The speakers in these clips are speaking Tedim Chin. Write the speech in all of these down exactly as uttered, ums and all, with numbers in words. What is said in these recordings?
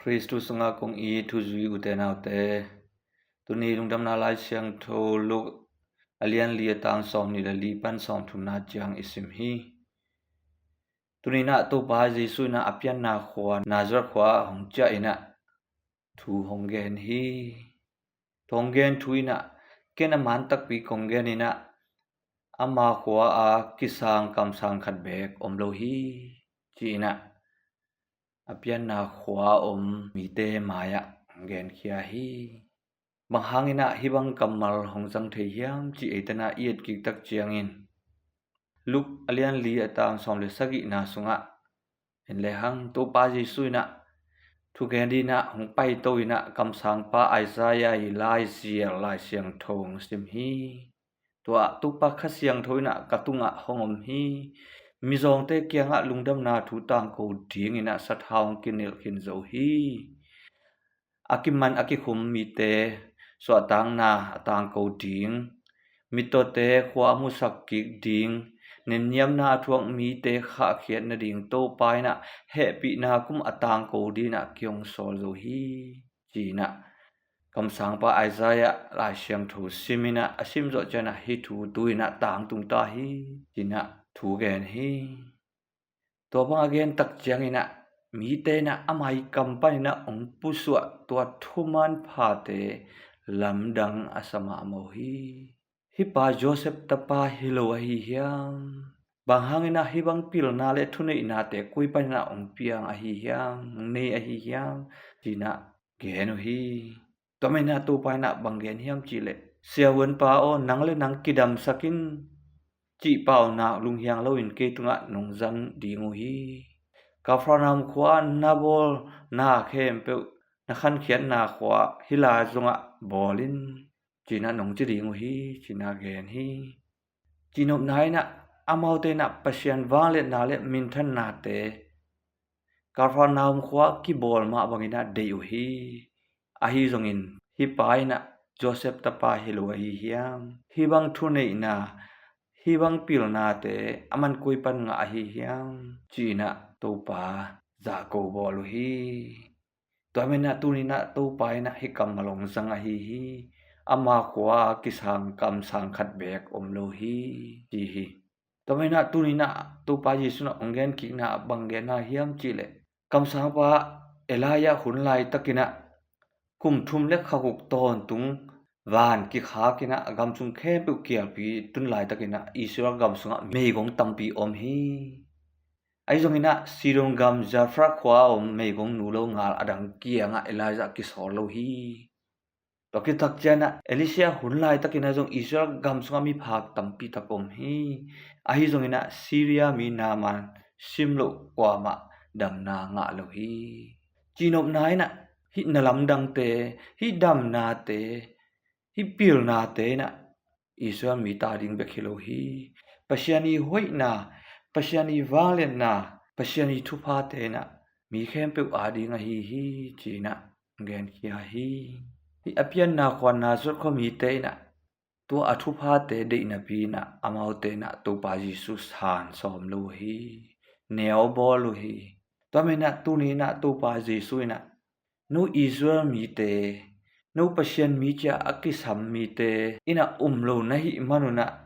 Khristu sungah kong it thuzui ute naute, tuni lungdamna Lai Siangtho Luke a lian li a tang sawm nih le li pan sawm thumna ciang i sim hi. Tuni inah Topa Jesu inah a pianna khua Nazareth khua hong ciah inah thu hong gen hi. Thu hong gen thu inah ken a man takpi kong gen inah ama khua a kisang kamsang khat beek om lo hi, ci inah a pianna khua om mite mai-ah hong genkhia hi. Bang hang inah hih bang kammal hong zang thei hiam cih eite inah i et kik tak ciangin Luke a lian li a tang sawm le sagihna sungah en lehang Topa Jesu inah thugen ding inah hong paito inah kamsangpa Isaiah i laizial Lai Siangtho hong sim hi. Tua ah Topa Kha Siangtho inah ka tungah hong om hi. Mizawngte kiangah lungdamna thu tangko ding inah sathau hong kinilh khin zo hi. A kiman a kikhum mite suahtakna a tangko ding, mittawte khua a musak kik ding, nenniamna a thuak mite khahkhiat nading Topa inah hehpihna kum a tangko ding inah kihong sawl zo hi, ci inah kamsangpa Isaiah Lai Siangtho sim inah a sim zawh ciangin ah hih thu tu inah tangtung ta hi, ci inah thu gen hi. Tua bang a gen tak ciangin ah mite inah ama i kam pan inah hong pusuah tua thuman phate lamdang a sa mahmah uh hi. Hih pa Joseph tapa hi lo ahi hiam? Bang hang inah hih bang pilna le thuneihnate koi pan inah hong piang ahi hiam, hong nei ahi hiam, ci inah gen uh hi. Tua manin ah Topa inah bang gen hiam cih leh, "Siavuanpa aw, nang le nang kidamsak in," cih paunak lunghiang loin kei tungah nong zang ding uh hi. "Kapernaum khua ah na bawlna khempeuh, na khankhiatna khua ah hih lai zongah bawl in," ci inah nong ci ding uh hi, ci inah gen hi. Cihnopna inah amaute inah Pasian vangliatna le minthannate Kapernaum khua ah kibawl mah bang inah deih uh hi. Ahi zongin hih pa inah Joseph tapa hi lo ahi hiam? Hih bang thuneihna, hih bang pilnate a man koi pan ngah ahi hiam, ci inah Topa zahko bawl uh hi. Tua manin ah tuni inah Topa inah hih kammal hong zang ahi hi. Ama khua ah kisang kamsang khat beek om lo hi, ci hi. Tua manin ah tuni inah Topa Jesu inah hong gen kikna ah bang genna hiam cih leh, kamsangpa Elijah hun laitakin ah kum thum le kha guk tawntung van kikhak inah a gam sung khempeuh kialpi tun laitakin ah Israel gam sungah meigong tampi om hi. Ahi zongin ah Sidon gam Zarephath khua a om meigong nu lo ngal a dang kiangah Elijah kisawl lo hi. Tua khit tak ciangin ah Elisha hun laitakin ah zong Israel gam sungah miphak tampi tak om hi. Ahi zongin ah Syria mi Naaman sim loh kuamah damna ngah lo hi. Cihnopna inah hih na lamdangte, hih damnate, hih pilnate inah Israel mite ading bek hi lo hi. Pasian i hoihna, Pasian i vangliatna, Pasian i thuphate inah mi khempeuh ading ahi hi, ci inah genkhia hi. Hih a pianna khua Nazareth khua mite inah tua a thuphate deih napi inah amaute inah Topa Jesu san sawm lo uh hi. Neu bawl uh hi. Tua manin ah tuni inah Topa Jesu inah no Israel mite, no Pasian mi ci-a a kisam mite inah um lo na hih manun ah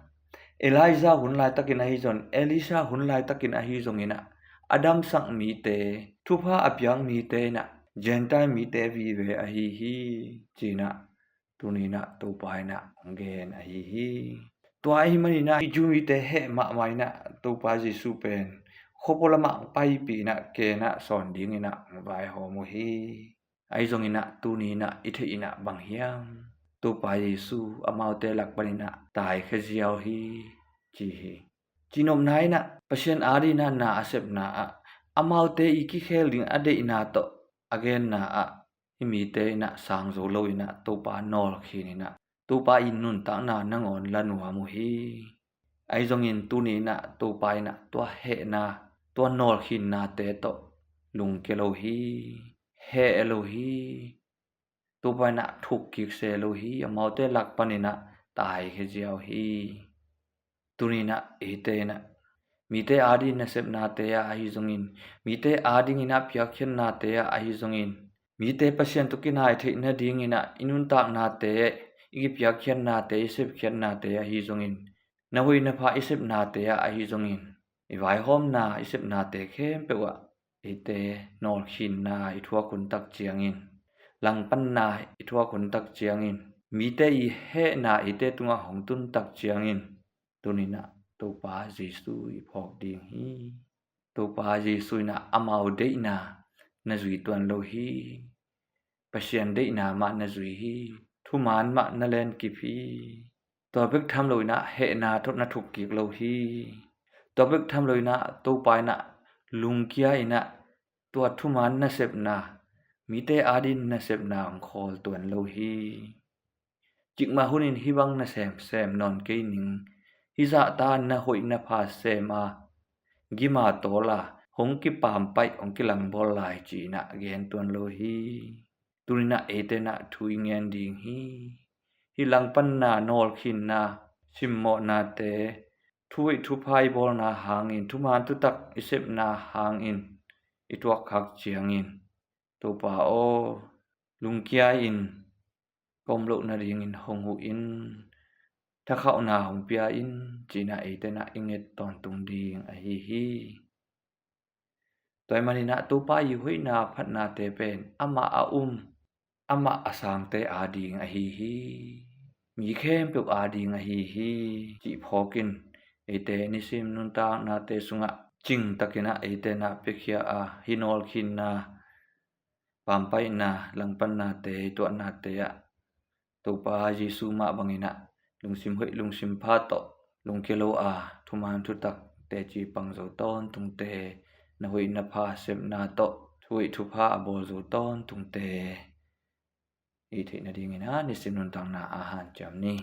Elijah hun laitakin ahi zong, Elisha hun laitakin ahi zongin ah a damsak mite, thupha a piak mite inah Gentile mite vive ahi hi, ci inah tuni inah Topa inah hong gen ahi hi. Tua ahi manin ah hih Jew mite heh mahmah inah Topa Jesu pen khuapua lamah paipih inah ken ah sawn ding inah hong vaihawm uh hi. Ahi zongin ah tuni inah i theih inah bang hiam? Topa Jesu amaute lak panin ah taikhia ziau hi, ci hi. Cihnopna inah Pasian ading inah na a sepna ah amaute i kikhel ding a deihna tawh a genna ah hih mite inah sang zo lo inah Topa nawlkhin inah Topa i nuntakna nangawn la nuam uh hi. Ahi zongin tuni inah Topa inah tua hehna, tua nawlkhinnate tawh lungkia lo hi. Heh lo hi. Topa inah thuk kik se lo hi. Amaute lak panin ah taikhia ziau hi. Tuni inah eite inah mite ading nasepnate ah ahi zongin, mite ading inah piakkhiatnate ah ahi zongin, Mite Pasian tawh kinai theih nadingin ah i nuntaknate, i kipiakkhiatnate, i sepkhiatnate ahi zongin, na hoih na pha i sepnate ah ahi zongin, i vaihawmna i sepnate khempeuh ah eite nawlkhinna i thuak hun tak ciangin, langpanna i thuak hun tak ciangin, mite i hehna eite tungah hong tun tak ciangin, tuninah Topa Jesu i phawk ding hi. Topa Jesu inah amau deihna na zui tuan lo hi. Pasian deihna mah na zui hi. Thuman mah na lenkip hi. Tua bek tham loinah hehna tawh na thuk kik lo hi. Tua bek tham loinah Topa inah lungkia inah tua thuman nasepna, mite adin nasepna hong khawl tuan lo hi. Cikmah hunin hih bang na semsem nawn kei ning. Hih zahta na hoih na pha sem a, gima tawla hong kipampaih hong kilangbawl lai ci-inah gen tuan lo hi. Tuninah eite inah thu i ngen ding hi. Hih langpanna, nawlkhinna, simmawhnate, thu hoih thupha i bawlna hangin, thuman thutak i sepna hangin i tuakkhak ciangin, Topa aw, lungkia in ka om loh nadingin hong huh in, thakhauhna hong pia in, ci-inah eite inah i nget tawntung ding ahi hi. Tua ahih maninah Topa i hoihna phatnate pen amah a um, amah a sangte ading ahi hi. Mi khempeuh ading ahi hi, cih phawkin eite nisim nuntaknate sungah cingtakinah eite inah piakhia a, hih nawlkhinna, pampaihna, langpannate, tuahnate ah Topa Jesu mah banginah lungsim hoih lungsim pha tawh lungkia lo a, thuman thutak teci pang zo tawntungte, na hoih na pha sepna tawh thu hoih thupha a bawl zo tawntungte i theih nadingin ah nisim nuntakna a hanciam ni.